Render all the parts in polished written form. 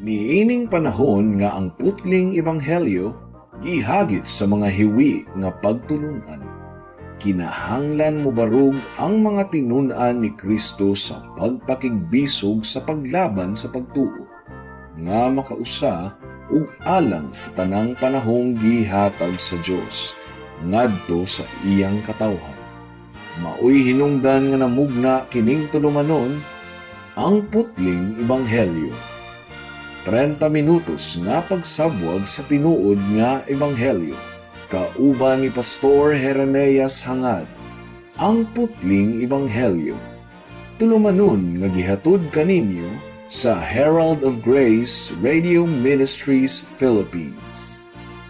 Niining panahon nga ang putling ebanghelyo gihagit sa mga hiwi nga pagtulunan, kinahanglan mobarog ang mga tinun-an ni Kristo sa pagpakigbisog sa paglaban sa pagtuo nga makausa ug alang sa tanang panahong gihatag sa Dios ngadto sa iyang katawhan. Maoy hinungdan nga namugna kining tulumanon, Ang Putling Ebanghelyo. 30 minutos nga pagsabwag sa tinuod nga ebanghelyo. Kauban ni Pastor Jeremias Hangad. Ang Putling Ebanghelyo. Tulumanon nga gihatod kaninyo sa Herald of Grace Radio Ministries Philippines.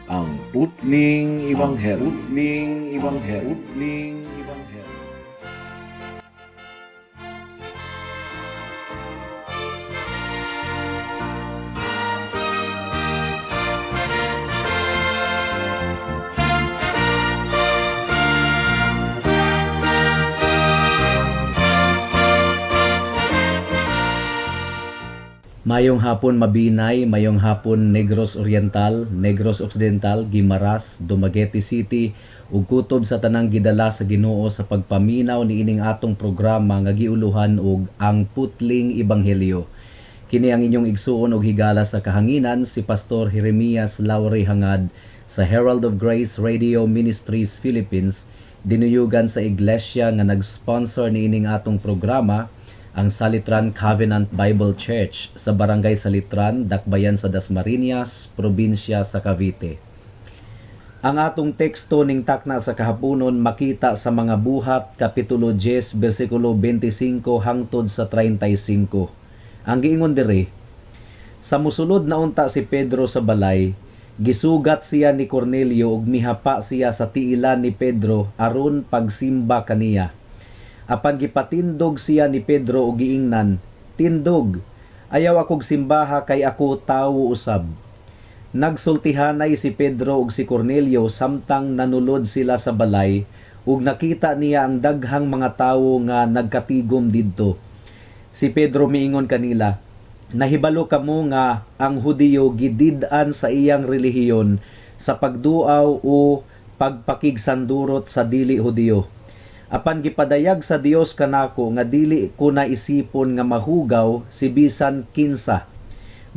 Ang Putling Ebanghelyo. Putling Ebanghelyo. Putling Ebanghelyo. Mayong hapon, Mabinay, mayong hapon, Negros Oriental, Negros Occidental, Guimaras, Dumaguete City ug kutob sa tanang gidala sa Ginoo sa pagpaminaw niining atong programa nga giuluhan og Ang Putling Ebanghelyo. Kini ang inyong igsuon og higala sa kahanginan, si Pastor Jeremias Laure Hangad sa Herald of Grace Radio Ministries Philippines, dinuyugan sa iglesia nga nag-sponsor niining atong programa, ang Salitran Covenant Bible Church sa Barangay Salitran, Dakbayan sa Dasmariñas, probinsya sa Cavite. Ang atong teksto ning takna sa kahaponon makita sa Mga Buhat kapitulo 10 bersikulo 25 hangtod sa 35. Ang giingon diri, sa musulod na unta si Pedro sa balay, gisugat siya ni Cornelio ug mihapa siya sa tiilan ni Pedro aron pagsimba kaniya. Apan gipatindog siya ni Pedro ug giingnan, "Tindog, ayaw akog simbaha kay ako tawo usab." Nagsultihanay si Pedro ug si Cornelio samtang nanulod sila sa balay ug nakita niya ang daghang mga tawo nga nagkatigom didto. Si Pedro miingon kanila, "Nahibalo kamo nga ang Hudiyo gidid-an sa iyang relihiyon sa pagduaw o pagpakigsandurot sa dili Hudiyo. Apan gipadayag sa Dios kanako nga dili ko na isipon nga mahugaw si bisan kinsa.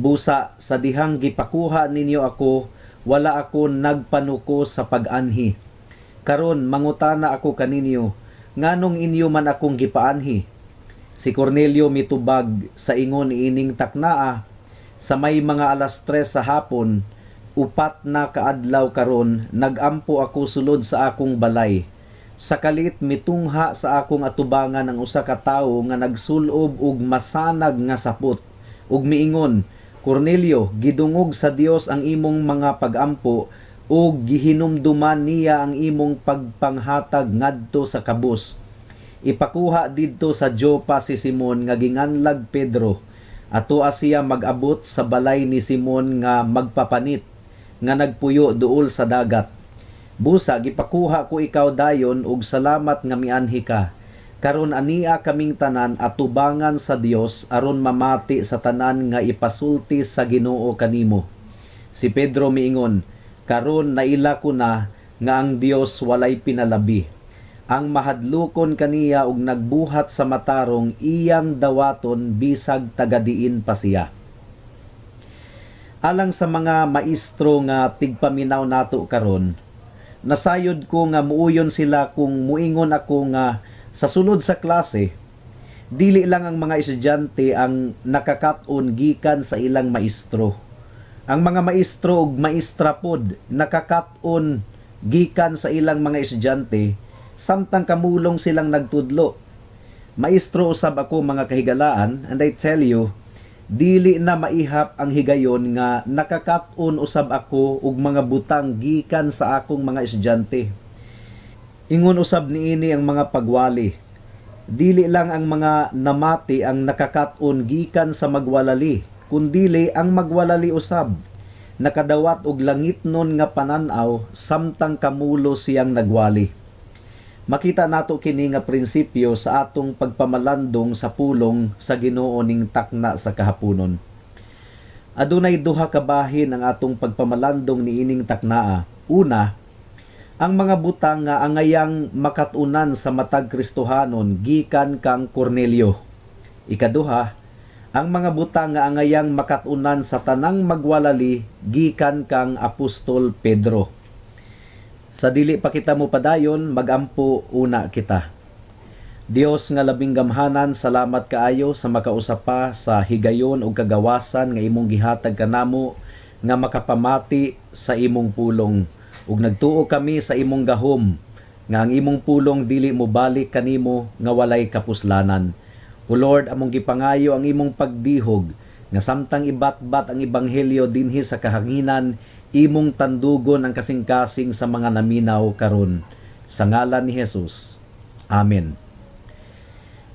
Busa sa dihang gipakuha ninyo ako, wala ako nagpanuko sa pag-anhi. Karon mangutana ako kaninyo, nganong inyo man akong gipaanhi?" Si Cornelio mitubag sa ingon ining taknaa, "Sa may mga 3:00 sa hapon, 4 na kaadlaw karon, nagampo ako sulod sa akong balay. Sa kalit mitungha sa akong atubangan ang usa ka tawo nga nagsulob og masanag nga sapot ug miingon, 'Cornelio, gidungog sa Dios ang imong mga pagampo ug gihinumduman niya ang imong pagpanghatag ngadto sa kabus. Ipakuha didto sa Jopa si Simon nga ginganlag Pedro. Atoa siya mag-abot sa balay ni Simon nga magpapanit nga nagpuyo duol sa dagat.' Busa gipakuha ko ikaw dayon ug salamat nga mianhi ka. Karon ania kaming tanan atubangan sa Dios aron mamati sa tanan nga ipasulti sa Ginoo kanimo." Si Pedro miingon, "Karon naila ko na nga ang Dios walay pinalabi. Ang mahadlokon kaniya ug nagbuhat sa matarong iyang dawaton bisag tagadiin pa siya." Alang sa mga maestro nga tigpaminaw nato karon, nasayod ko nga muuyon sila kung muingon ako nga sa sulod sa klase, dili lang ang mga estudyante ang nakakat-on gikan sa ilang maestro. Ang mga maestro ug maestra pod nakakat-on gikan sa ilang mga estudyante samtang kamulong silang nagtudlo. Maestro usab ako, mga kahigalaan, and I tell you, dili na maihap ang higayon nga nakakat-on usab ako og mga butang gikan sa akong mga estudyante. Ingon usab niini ang mga pagwali. Dili lang ang mga namati ang nakakat-on gikan sa magwalali, kundili ang magwalali usab nakadawat og langitnon nga panan-aw samtang kamulo siyang nagwali. Makita nato kini nga prinsipyo sa atong pagpamalandong sa pulong sa Ginoo ning takna sa kahaponon. Adunay duha ka bahin ang atong pagpamalandong niining taknaa. Una, ang mga butang nga angayang makat-unan sa matag Kristohanon gikan kang Cornelio. Ikaduha, ang mga butang nga angayang makat-unan sa tanang magwalali gikan kang Apostol Pedro. Sa dili pa kita mo padayon, magampo una kita. Dios nga labing gamhanan, salamat kaayo sa makausap pa sa higayon ug kagawasan nga imong gihatag kanamo nga makapamati sa imong pulong. Ug nagtuo kami sa imong gahom nga ang imong pulong dili mo balik kanimo nga walay kapuslanan. O Lord, among gipangayo ang imong pagdihog nga samtang ibatbat ang ebanghelyo dinhi sa kahanginan, imong tandugon ang kasing-kasing sa mga naminaw karon. Sa ngalan ni Jesus. Amen.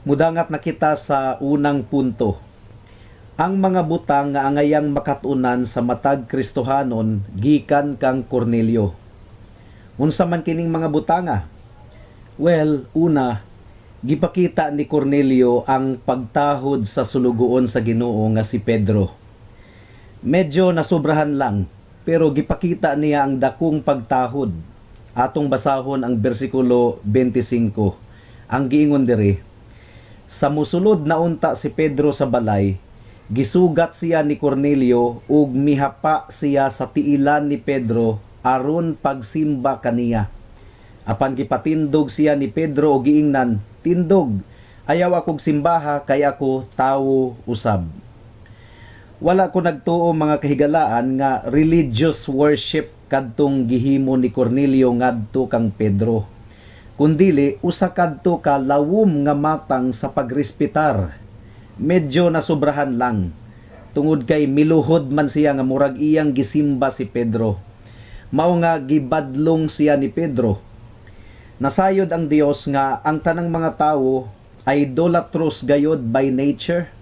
Mudangat na kita sa unang punto. Ang mga butang nga angayang makatunan sa matag Kristohanon gikan kang Cornelio. Unsa man kining mga butanga? Well, una, gipakita ni Cornelio ang pagtahod sa sulugoon sa Ginoo nga si Pedro. Medyo nasobrahan lang, pero gipakita niya ang dakong pagtahod. Atong basahon ang bersikulo 25. Ang giingon diri, "Sa musulod na unta si Pedro sa balay, gisugat siya ni Cornelio ug mihapa siya sa tiilan ni Pedro aron pagsimba kaniya. Apan gipatindog siya ni Pedro og giingnan, 'Tindog, ayaw akog simbaha kay ako tawo usab.'" Wala ko nagtuo, mga kahigalaan, nga religious worship kadtong gihimo ni Cornelio ngadto kang Pedro. Kundili usa kadto ka lawom nga matang sa pagrespetar. Medyo nasobrahan lang. Tungod kay miluhod man siya nga murag iyang gisimba si Pedro. Mao nga gibadlong siya ni Pedro. Nasayod ang Dios nga ang tanang mga tawo idolatrous gayod by nature.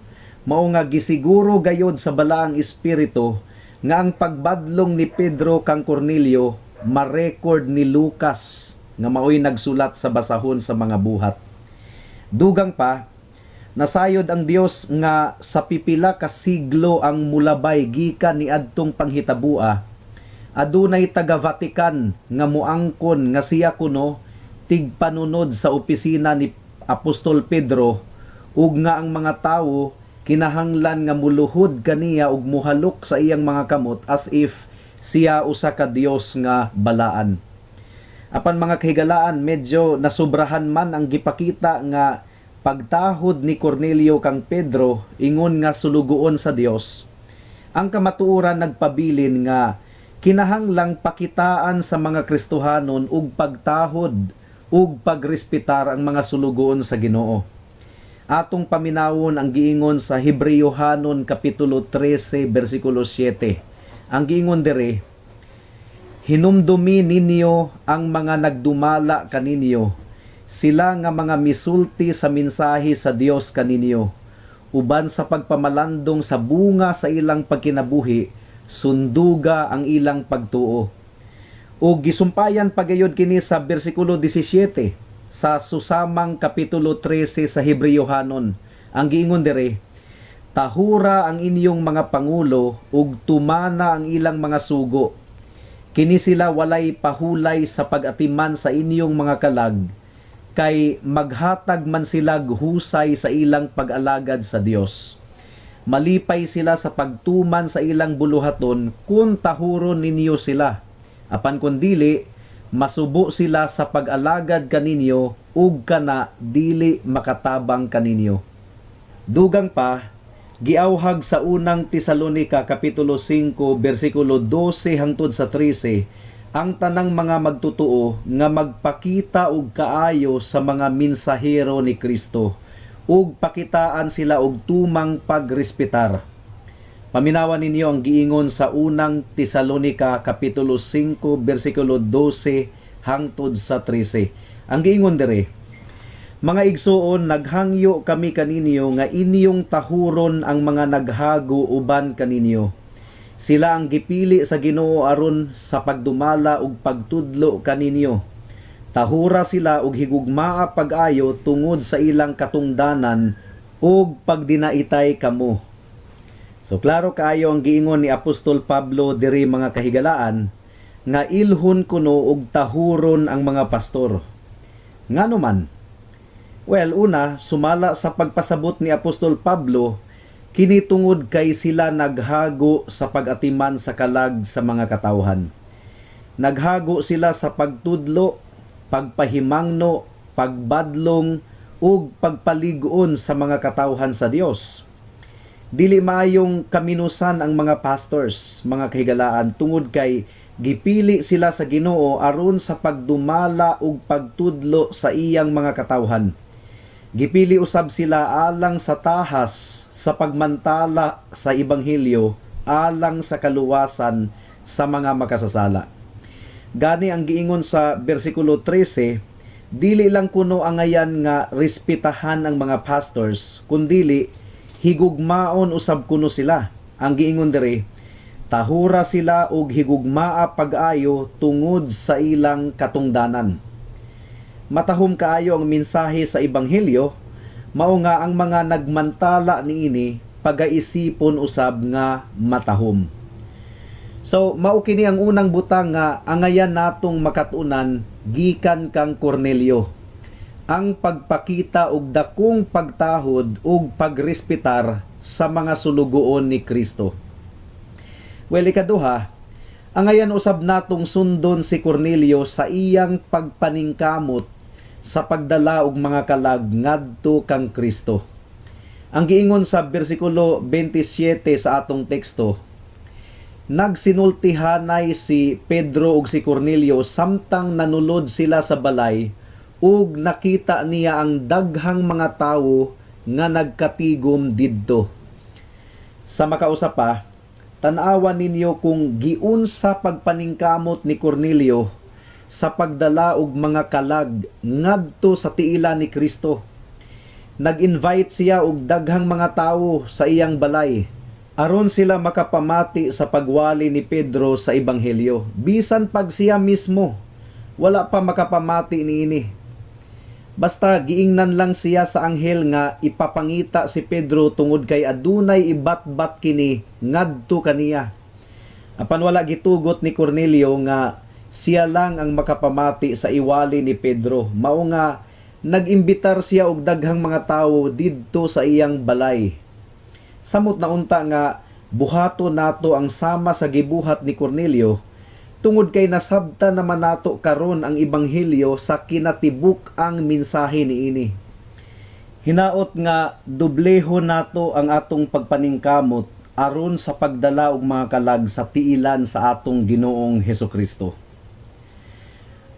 Mao nga gisiguro gayod sa Balaang Espiritu nga ang pagbadlong ni Pedro kang Cornelio ma-record ni Lucas nga maoy nagsulat sa basahon sa mga Buhat. Dugang pa, nasayod ang Dios nga sa pipila ka siglo ang mulabay gikan niadtong panghitabua, adunay taga Vatican nga muangkon nga siya kuno tigpanunod sa opisina ni Apostol Pedro ug nga ang mga tawo kinahanglan nga muluhod kaniya ug muhalok sa iyang mga kamot as if siya usa ka Dios nga balaan. Apan, mga kahigalaan, medyo nasubrahan man ang gipakita nga pagtahod ni Cornelio kang Pedro ingon nga sulugoon sa Dios. Ang kamatuoran nagpabilin nga kinahanglang pakitaan sa mga Kristohanon og pagtahod ug pagrespetar ang mga sulugoon sa Ginoo. Atong paminawon ang giingon sa Hebreohanon kapitulo 13 bersikulo 7. Ang giingon diri, "Hinumdumi ninyo ang mga nagdumala kaninyo, sila nga mga misulti sa mensahe sa Dios kaninyo. Uban sa pagpamalandong sa bunga sa ilang pagkinabuhi, sunduga ang ilang pagtuo." O gisumpayan pagayod kini sa bersikulo 17 sa susamang kapitulo 13 sa Hebreohanon. Ang giingon diri, "Tahura ang inyong mga pangulo ug tumana ang ilang mga sugo. Kini sila walay pahulay sa pag-atiman sa inyong mga kalag, kay maghatag man sila husay sa ilang pag-alagad sa Dios. Malipay sila sa pagtuman sa ilang buluhaton kung tahuron ninyo sila. Apan kung dili, masubo sila sa pag-alagad kaninyo ug kana dili makatabang kaninyo." Dugang pa, giawhag sa Unang Tesalonika kapitulo 5 bersikulo 12 hangtod sa 13 ang tanang mga magtotoo nga magpakita og kaayo sa mga mensahero ni Kristo ug pakitaan sila og tumang pagrespetar. Paminawan ninyo ang giingon sa Unang Tesalonika kapitulo 5 bersikulo 12 hangtod sa 13. Ang giingon diri, "Mga igsuon, naghangyo kami kaninyo nga inyong tahuron ang mga naghago uban kaninyo. Sila ang gipili sa Ginoo aron sa pagdumala ug pagtudlo kaninyo. Tahura sila ug higugmaa pag-ayo tungod sa ilang katungdanan ug pagdinaitay kamo." So klaro kaayo ang giingon ni Apostol Pablo diri, mga kahigalaan, nga ilhon kuno og tahuron ang mga pastor. Ngano man? Well, una, sumala sa pagpasabot ni Apostol Pablo, kini tungod kay sila naghago sa pag-atiman sa kalag sa mga katawhan. Naghago sila sa pagtudlo, pagpahimangno, pagbadlong, ug pagpalig-on sa mga katawhan sa Dios. Dili maayong kaminusan ang mga pastors, mga kahigalaan, tungod kay gipili sila sa Ginoo aron sa pagdumala ug pagtudlo sa iyang mga katawhan. Gipili usab sila alang sa tahas sa pagmantala sa ebanghelyo alang sa kaluwasan sa mga makasasala. Gani ang giingon sa bersikulo 13, dili lang kuno angayan nga respetahan ang mga pastors, kundili higugmaon usab kuno sila. Ang giingon diri, tahura sila og higugmaa pag-ayo tungod sa ilang katungdanan. Matahom kaayo ang mensahe sa ebanghelyo, mao nga ang mga nagmantala niini pagaisipon usab nga matahom. So mao kini ang unang butang nga angayan natong makatunan gikan kang Cornelio: ang pagpakita og dakong pagtahod ug pagrespetar sa mga sulugoon ni Kristo. Well, ikaduha, angayan usab natong sundon si Cornelio sa iyang pagpaningkamot sa pagdala og mga kalag ngadto kang Kristo. Ang giingon sa bersikulo 27 sa atong teksto, nagsinultihanay si Pedro ug si Cornelio samtang nanulod sila sa balay ug nakita niya ang daghang mga tawo nga nagkatigom didto. Sa makausa pa, tan-awa ninyo kung giunsa pagpaningkamot ni Cornelio sa pagdala og mga kalag ngadto sa tiila ni Kristo. Nag-invite siya og daghang mga tawo sa iyang balay aron sila makapamati sa pagwali ni Pedro sa ebanghelyo. Bisan pag siya mismo wala pa makapamati niini. Basta giingnan lang siya sa anghel nga ipapangita si Pedro tungod kay adunay ibatbat kini ngadto kaniya. Apan wala gitugot ni Cornelio nga siya lang ang makapamati sa iwali ni Pedro. Mao nga nag-imbitar siya og daghang mga tawo didto sa iyang balay. Samot na unta nga buhato nato ang sama sa gibuhat ni Cornelio tungod kay nasabta naman nato karon ang ebanghelyo sa kinatibuk ang mensahe niini. Hinaot nga dobleho nato ang atong pagpaningkamot aron sa pagdala og mga kalag sa tiilan sa atong Ginoong Hesukristo.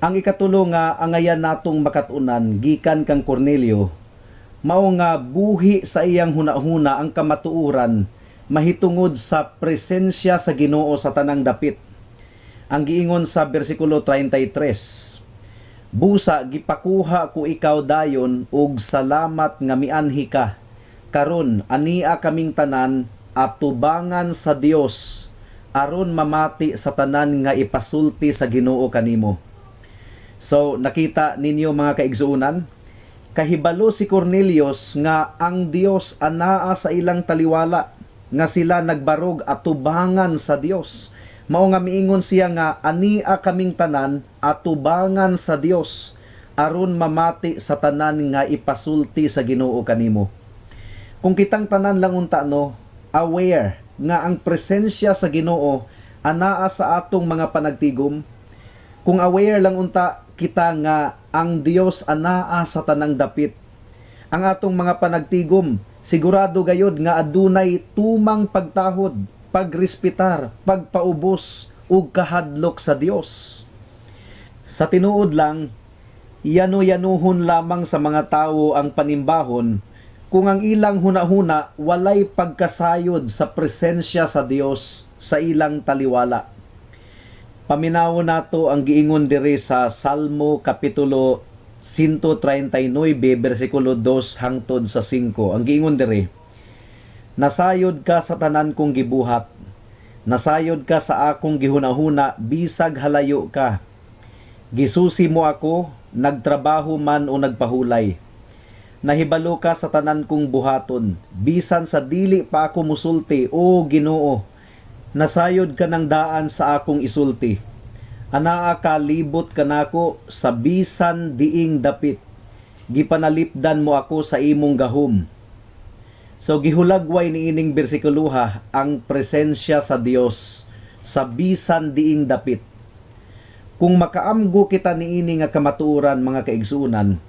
Ang ikatulo nga angayan natong makat-unan gikan kang Cornelio, mao nga buhi sa iyang hunahuna ang kamatuoran mahitungod sa presensya sa Ginoo sa tanang dapit. Ang giingon sa bersikulo 33, "Busa gipakuha ko ikaw dayon ug salamat nga mianhi ka. Karon ania kaming tanan atubangan sa Dios aron mamati sa tanan nga ipasulti sa Ginoo kanimo." So nakita ninyo, mga kaigsuonan, kahibalo si Cornelius nga ang Dios anaa sa ilang taliwala, nga sila nagbarog atubangan sa Dios. Mao nga miingon siya nga ania kaming tanan atubangan sa Dios aron mamati sa tanan nga ipasulti sa Ginoo kanimo. Kung kitang tanan lang unta, no, aware nga ang presensya sa Ginoo anaa sa atong mga panagtigom, kung aware lang unta kita nga ang Dios anaa sa tanang dapit, ang atong mga panagtigom sigurado gayod nga adunay tumang pagtahod, pagrespetar, pagpaubos ug kahadlok sa Dios. Sa tinuod lang, yano-yanuhon lamang sa mga tawo ang panimbahon kung ang ilang hunahuna walay pagkasayod sa presensya sa Dios sa ilang taliwala. Paminawon nato ang giingon diri sa Salmo kapitulo 139 bersikulo 2 hangtod sa 5. Ang giingon diri, "Nasayod ka sa tanan kong gibuhat. Nasayod ka sa akong gihunahuna bisag halayo ka. Gisusi mo ako, nagtrabaho man o nagpahulay. Nahibalo ka sa tanan kong buhaton, bisan sa dili pa ako musulti, o Ginoo. Nasayod ka ng daan sa akong isulti. Anaa ka, libot kanako sa bisan diing dapit. Gipanalipdan mo ako sa imong gahom. So gihulagway niining bersikuloha ang presensya sa Dios sa bisan diing dapit. Kung makaamgo kita niini nga kamatuoran, mga kaigsuonan,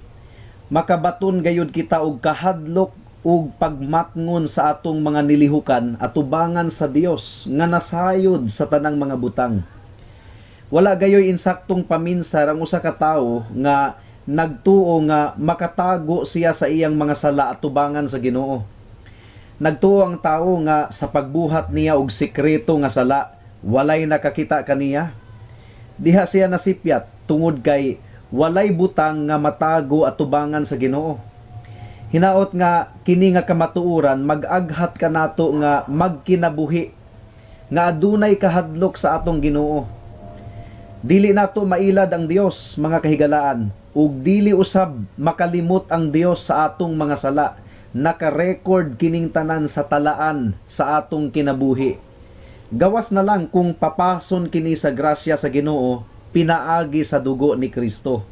makabaton gayud kita og kahadlok ug pagmatngon sa atong mga nilihukan atubangan sa Dios nga nasayod sa tanang mga butang. Wala gayoy insaktong paminsar ang usa ka tawo nga nagtuo nga makatago siya sa iyang mga sala atubangan sa Ginoo. Nagtuo ang tawo nga sa pagbuhat niya og sekreto nga sala, walay nakakita kaniya. Diha siya nasipyat tungod kay walay butang nga matago atubangan sa Ginoo. Hinaot nga kini nga kamatuoran mag-aghat kanato nga magkinabuhi nga adunay kahadlok sa atong Ginoo. Dili nato mailad ang Dios, mga kahigalaan, ug dili usab makalimot ang Dios sa atong mga sala. Naka-record kining tanan sa talaan sa atong kinabuhi. Gawas na lang kung papason kini sa grasya sa Ginoo pinaagi sa dugo ni Kristo.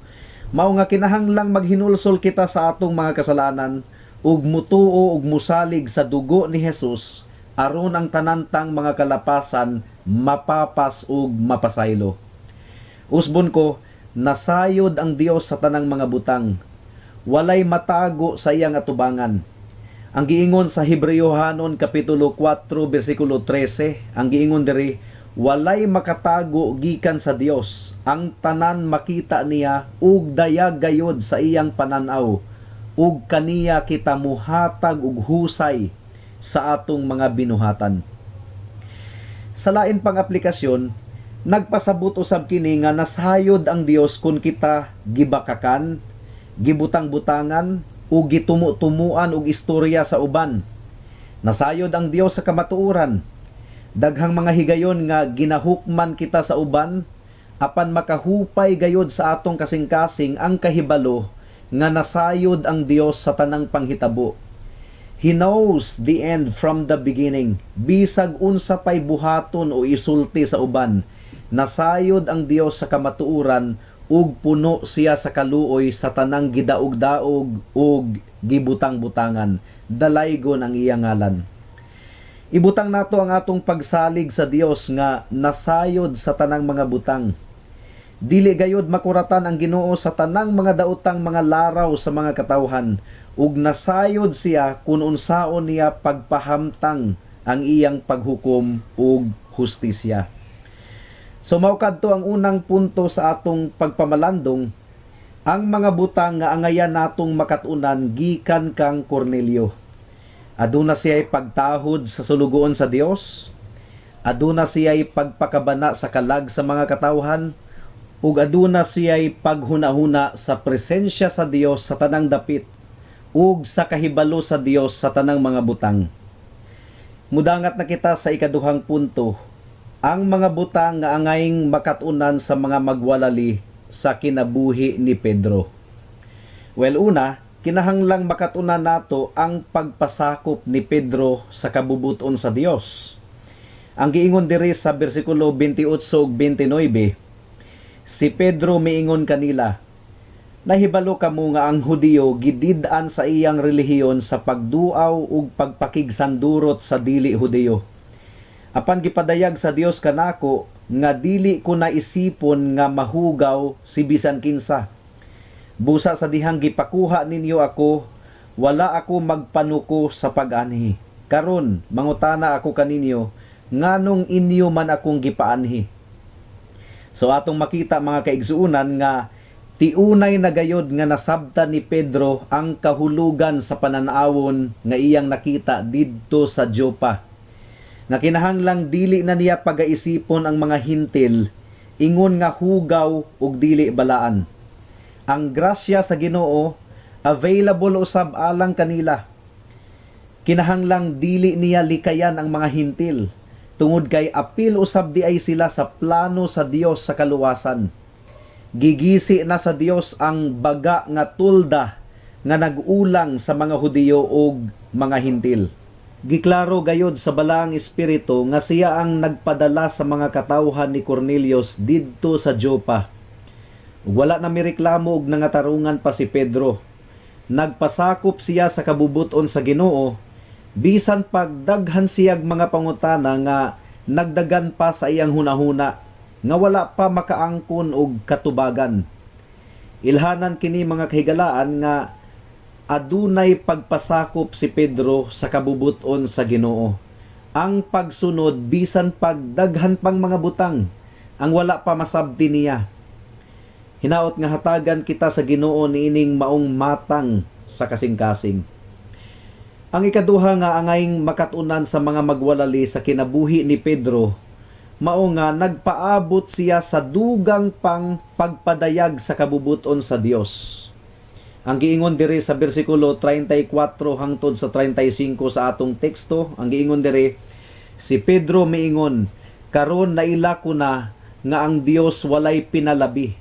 Mao nga kinahanglang maghinulsol kita sa atong mga kasalanan ug mutuo ug musalig sa dugo ni Jesus aron ang tanan tang mga kalapasan mapapas ug mapasaylo. Usbon ko, nasayod ang Dios sa tanang mga butang. Walay matago sa iyang atubangan. Ang giingon sa Hebreohanon kapitulo 4 bersikulo 13, ang giingon diri, walay makatago gikan sa Dios. Ang tanan makita niya ug dayag gayod sa iyang pananaw, ug kaniya kita muhatag og husay sa atong mga binuhatan. Sa lain pang aplikasyon, nagpasabot usab kini nga nasayod ang Dios kung kita gibakakan, gibutang-butangan o gitumo-tumuan og istorya sa uban. Nasayod ang Dios sa kamatuoran. Daghang mga higayon nga ginahukman kita sa uban, apan makahupay gayod sa atong kasing-kasing ang kahibalo nga nasayod ang Dios sa tanang panghitabo. He knows the end from the beginning. Bisag unsa pay buhaton o isulti sa uban, nasayod ang Dios sa kamatuoran ug puno siya sa kaluoy sa tanang gidaog-daog ug gibutang-butangan. Dalaygon ang iyang ngalan. Ibutang nato ang atong pagsalig sa Dios nga nasayod sa tanang mga butang. Dili gayod makuratan ang Ginoo sa tanang mga daotang mga laraw sa mga katawhan ug nasayod siya kun unsaon niya pagpahamtang ang iyang paghukom ug hustisya. So mao kadto ang unang punto sa atong pagpamalandong, ang mga butang nga angayan natong makat-unan gikan kang Cornelio. Aduna siya'y pagtahod sa sulugoon sa Dios, aduna siya'y pagpakabana sa kalag sa mga katawhan, ug aduna siya'y paghunahuna sa presensya sa Dios sa tanang dapit ug sa kahibalo sa Dios sa tanang mga butang. Mudangat na kita sa ikaduhang punto, ang mga butang nga angayng makat-unan sa mga magwalali sa kinabuhi ni Pedro. Well, una, kinahanglang makat-unan nato ang pagpasakop ni Pedro sa kabubuton sa Dios. Ang giingon diri sa bersikulo 28 ug 29, si Pedro miingon kanila, "Nahibalo kamo nga ang Hudiyo gidid-an sa iyang relihiyon sa pagduaw ug pagpakigsandurot sa dili Hudiyo. Apan gipadayag sa Dios kanako nga dili ko na isipon nga mahugaw si bisan kinsa. Busa sa dihang gipakuha ninyo ako, wala ako magpanuko sa pag-anhi. Karon mangutana ako kaninyo, nganong inyo man akong gipaanhi?" So atong makita, mga kaigsuonan, nga tiunay na gayod nga nasabtan ni Pedro ang kahulugan sa pananawon nga iyang nakita didto sa Jopa, nga kinahanglang dili na niya pagaisipon ang mga Hintil ingon nga hugaw ug dili balaan. Ang grasya sa Ginoo available usab alang kanila. Kinahanglang dili niya likayan ang mga Hintil tungod kay apil usab di ay sila sa plano sa Dios sa kaluwasan. Gigisi na sa Dios ang baga nga tulda nga nag-ulang sa mga Hudiyo ug mga Hintil. Giklaro gayod sa Balaang Espiritu nga siya ang nagpadala sa mga katawhan ni Cornelius didto sa Jopa. Ug wala na mireklamo og nangatarungan pa si Pedro. Nagpasakop siya sa kabubuton sa Ginoo bisan pagdaghan siyag mga pangutana nga nagdagan pa sa iyang hunahuna nga wala pa makaangkon og katubagan. Ilhanan kini, mga kahigalaan, nga adunay pagpasakop si Pedro sa kabubuton sa Ginoo. Ang pagsunod bisan pagdaghan pang mga butang ang wala pa masabti niya. Hinaot nga hatagan kita sa Ginoo niining maong matang sa kasing-kasing. Ang ikaduha nga angayng makatunan sa mga magwalali sa kinabuhi ni Pedro mao nga nagpaabot siya sa dugang pang pagpadayag sa kabubuton sa Dios. Ang giingon diri sa bersikulo 34 hangtod sa 35 sa atong teksto, ang giingon diri, si Pedro miingon, "Karon naila ko na nga ang Dios walay pinalabi.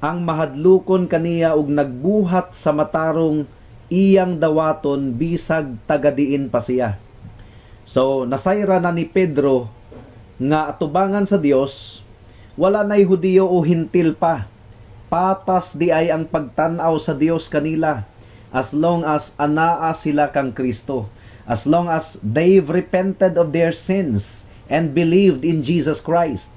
Ang mahadlukon kaniya og nagbuhat sa matarong iyang dawaton bisag tagadiin pa siya." So nasayra na ni Pedro nga atubangan sa Dios wala nay Hudiyo o Hintil pa. Patas di ay ang pagtan-aw sa Dios kanila as long as anaa sila kang Kristo. As long as they've repented of their sins and believed in Jesus Christ.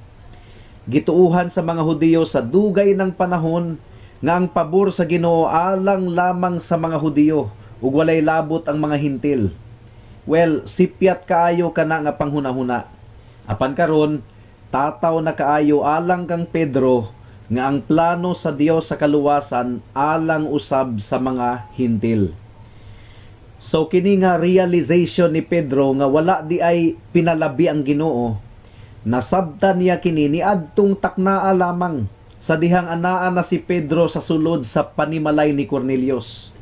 Gituuhan sa mga Hudiyo sa dugay ng panahon nga ang pabor sa Ginoo alang lamang sa mga Hudiyo ug walay labot ang mga Hintil. Well, sipyat kaayo kana nga panghunahuna. Apan karon, tataw na kaayo alang kang Pedro nga ang plano sa Dios sa kaluwasan alang usab sa mga Hintil. So kini nga realization ni Pedro nga wala di ay pinalabi ang Ginoo, nasabtan niya kini niadtong taknaa lamang sa dihang anaa na si Pedro sa sulod sa panimalay ni Cornelius.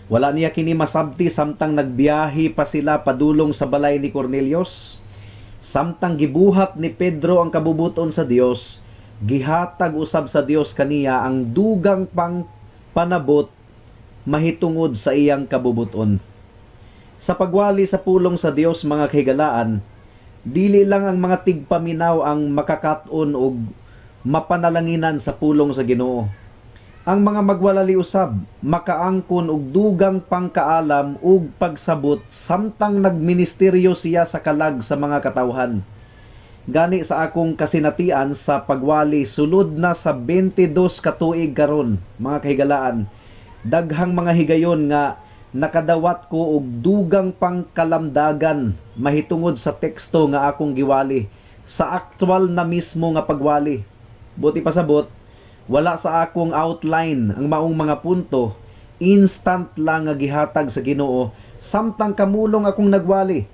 Wala niya kini masabti samtang nagbiyahe pa sila padulong sa balay ni Cornelius. Samtang gibuhat ni Pedro ang kabubuton sa Dios, gihatag usab sa Dios kaniya ang dugang pang panabot mahitungod sa iyang kabubuton. Sa pagwali sa pulong sa Dios, mga kahigalaan, dili lang ang mga tigpaminaw ang makakat-on og mapanalanginan sa pulong sa Ginoo. Ang mga magwalali usab makaangkon og dugang pangkaalam ug pagsabot samtang nagministeryo siya sa kalag sa mga katawhan. Gani sa akong kasinatian sa pagwali sulod na sa 22 ka tuig karon, mga kahigalaan, daghang mga higayon nga nakadawat ko og dugang pangkalamdagan mahitungod sa teksto nga akong giwali sa actual na mismo nga pagwali. Buot ipasabot, wala sa akong outline ang maong mga punto, instant lang nga gihatag sa Ginoo samtang kamulong akong nagwali.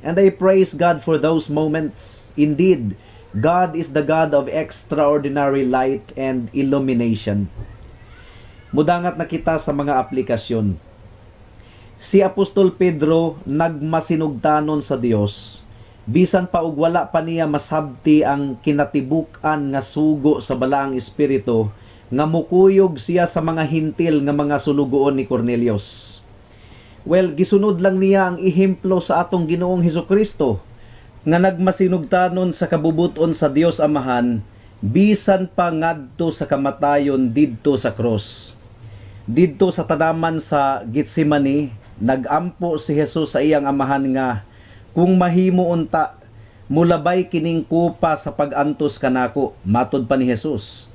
And I praise God for those moments. Indeed, God is the God of extraordinary light and illumination. Mudangat na kita sa mga aplikasyon. Si Apostol Pedro nagmasinugtanon sa Dios bisan pa og wala pa niya masabti ang kinatibuk-an nga sugo sa Balaang Espiritu nga mukuyog siya sa mga Hintil nga mga sulugoon ni Cornelius. Well, gisunod lang niya ang ehemplo sa atong Ginoong Hesukristo nga nagmasinugtanon sa kabubuton sa Dios Amahan bisan pa ngadto sa kamatayon didto sa cross. Didto sa tanaman sa Getsemani, nagampo si Jesus sa iyang Amahan nga kung mahimo unta, mulabay kining kupa sa pag-antos kanako, matod pa ni Jesus.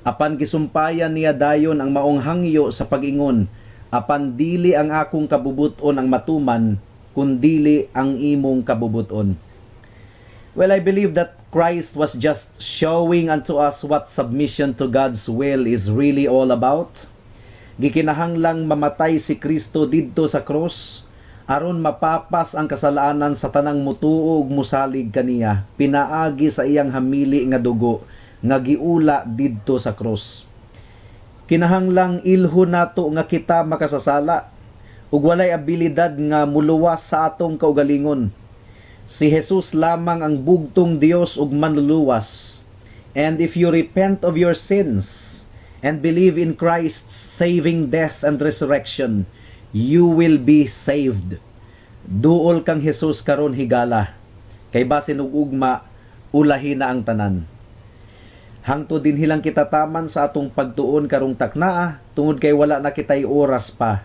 Apan gisumpayan niya dayon ang maong hangyo sa pag-ingon, "Apan dili ang akong kabubuton ang matuman, kundili ang imong kabubuton." Well, I believe that Christ was just showing unto us what submission to God's will is really all about. Gikinahanglang mamatay si Kristo didto sa cross aron mapapas ang kasalanan sa tanang mutuo ug musalig kaniya pinaagi sa iyang hamili nga dugo nga giula didto sa cross. Kinahanglang ilho nato nga kita makasasala ug walay abilidad nga muluwas sa atong kaugalingon. Si Jesus lamang ang bugtong Dios ug manluluwas. And if you repent of your sins and believe in Christ's saving death and resurrection, you will be saved. Duol kang Jesus karon higala. Kay basin ug ugma, ulahi na ang tanan. Hangtod dinhi lang kita taman sa atong pagtuon karong taknaa, tungod kay wala na kitay oras pa.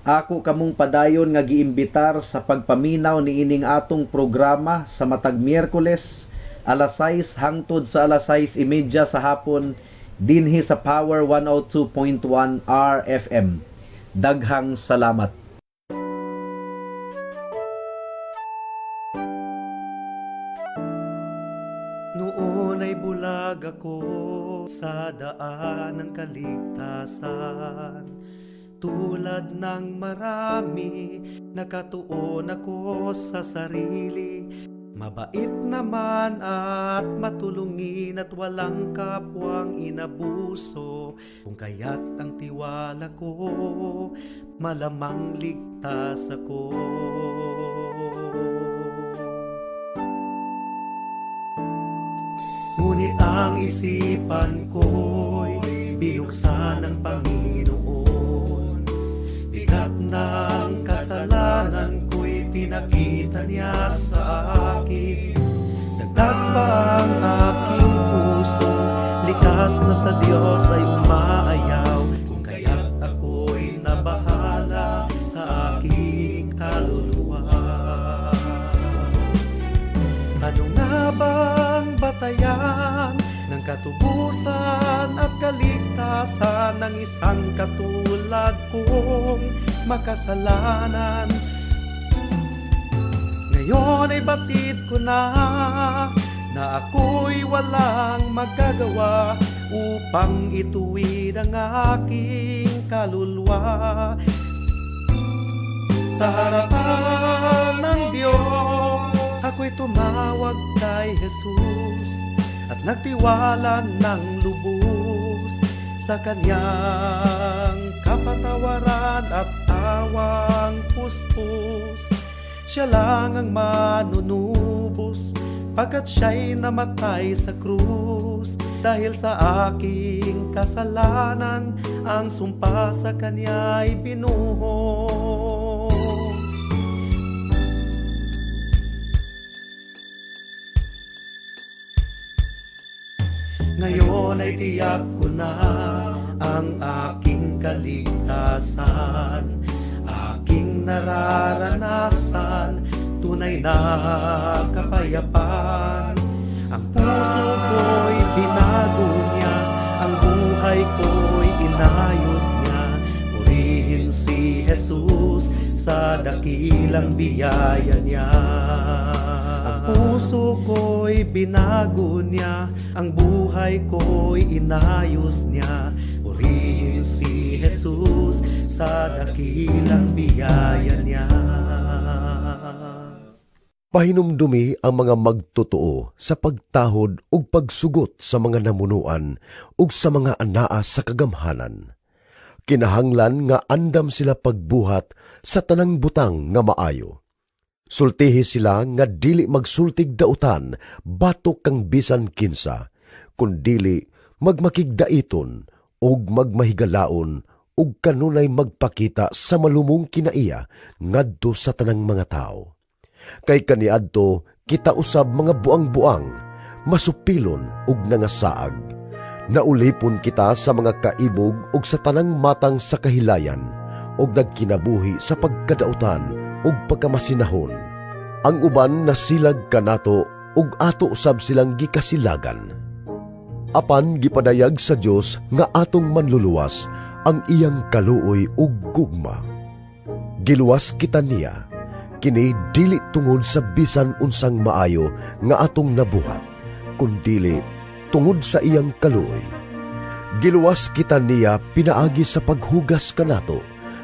Ako kamong padayon nga giimbitar sa pagpaminaw niining atong programa sa matag Miyerkules alas 6 hangtod sa alas 6:30 sa hapon dinhi sa Power 102.1 RFM. Daghang salamat. Noon ay bulag ako sa daan ng kaligtasan. Tulad ng marami, nakatuon ako sa sarili. Mabait naman at matulungin at walang kapwang inabuso. Kung kaya't ang tiwala ko, malamang ligtas ako. Ngunit ang isipan ko'y binuksan ng Panginoon. Bigat ng kasalanan ko'y pinakita niya sa akin. Dagdag pa ang aking puso, likas na sa Diyos ay umaayaw. Kung kaya't ako'y nabahala sa aking kaluluwa. Ano nga bang batayan ng katubusan at kaligtasan ng isang katulad kong makasalanan? Ngayon ay batid ko na na ako'y walang magagawa upang ituwid ang aking kaluluwa. Sa harapan ng Diyos, ako'y tumawag kay Jesus at nagtiwala ng lubos sa kanyang kapatawaran at awang puspos. Siya lang ang manunubos pagkat siya'y namatay sa krus. Dahil sa aking kasalanan, ang sumpa sa kanya'y binuhos. Ngayon ay tiyak ko na ang aking kaligtasan, aking nararanasan, tunay na kapayapaan. Ang puso ko'y binago niya, ang buhay ko'y inayos niya. Purihin si Jesus sa dakilang biyaya niya. Ang puso ko'y binago niya, ang buhay ko'y inayos niya. Purihin si Jesus sa dakilang biyaya niya. Pahinumdumi ang mga magtotoo sa pagtahod ug pagsugot sa mga namunuan ug sa mga anaa sa kagamhanan. Kinahanglan nga andam sila pagbuhat sa tanang butang nga maayo. Sultihi sila nga dili magsultig dautan batok kang bisan kinsa, kundili magmakigdaiton ug magmahigalaon ug kanunay magpakita sa malumong kinaiya ngadto sa tanang mga tawo. Kay kaniadto kita usab mga buang-buang, masupilon ug nangasaag. Naulipon kita sa mga kaibog ug sa tanang matang sa kahilayan, ug nagkinabuhi sa pagkadautan ug pagkamasinahon. Ang uban nasilag kanato ug ato usab silang gikasilagan. Apan gipadayag sa Dios nga atong manluluwas ang iyang kaluoy ug gugma. Giluwas kita niya, kini dili tungod sa bisan unsang maayo nga atong nabuhat, kundili tungod sa iyang kaluoy. Giluwas kita niya pinaagi sa paghugas kanato,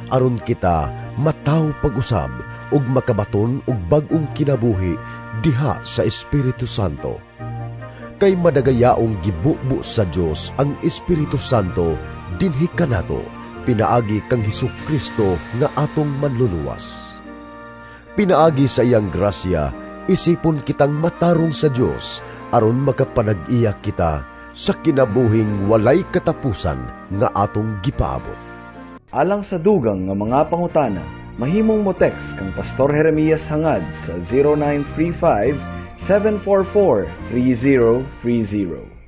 aron kita mataw pag-usab ug makabaton og bag-ong kinabuhi diha sa Espiritu Santo. Kay madagayaong gibubo sa Dios ang Espiritu Santo dinhi kanato pinaagi kang Hesus Kristo nga atong manluluwas. Pinaagi sa iyang grasya, isipon kitang matarong sa Dios aron makapanag-iya kita sa kinabuhing walay katapusan nga atong gipaabot. Alang sa dugang nga mga pangutana, mahimong mo text kang Pastor Jeremias Hangad sa 0935 744 3030.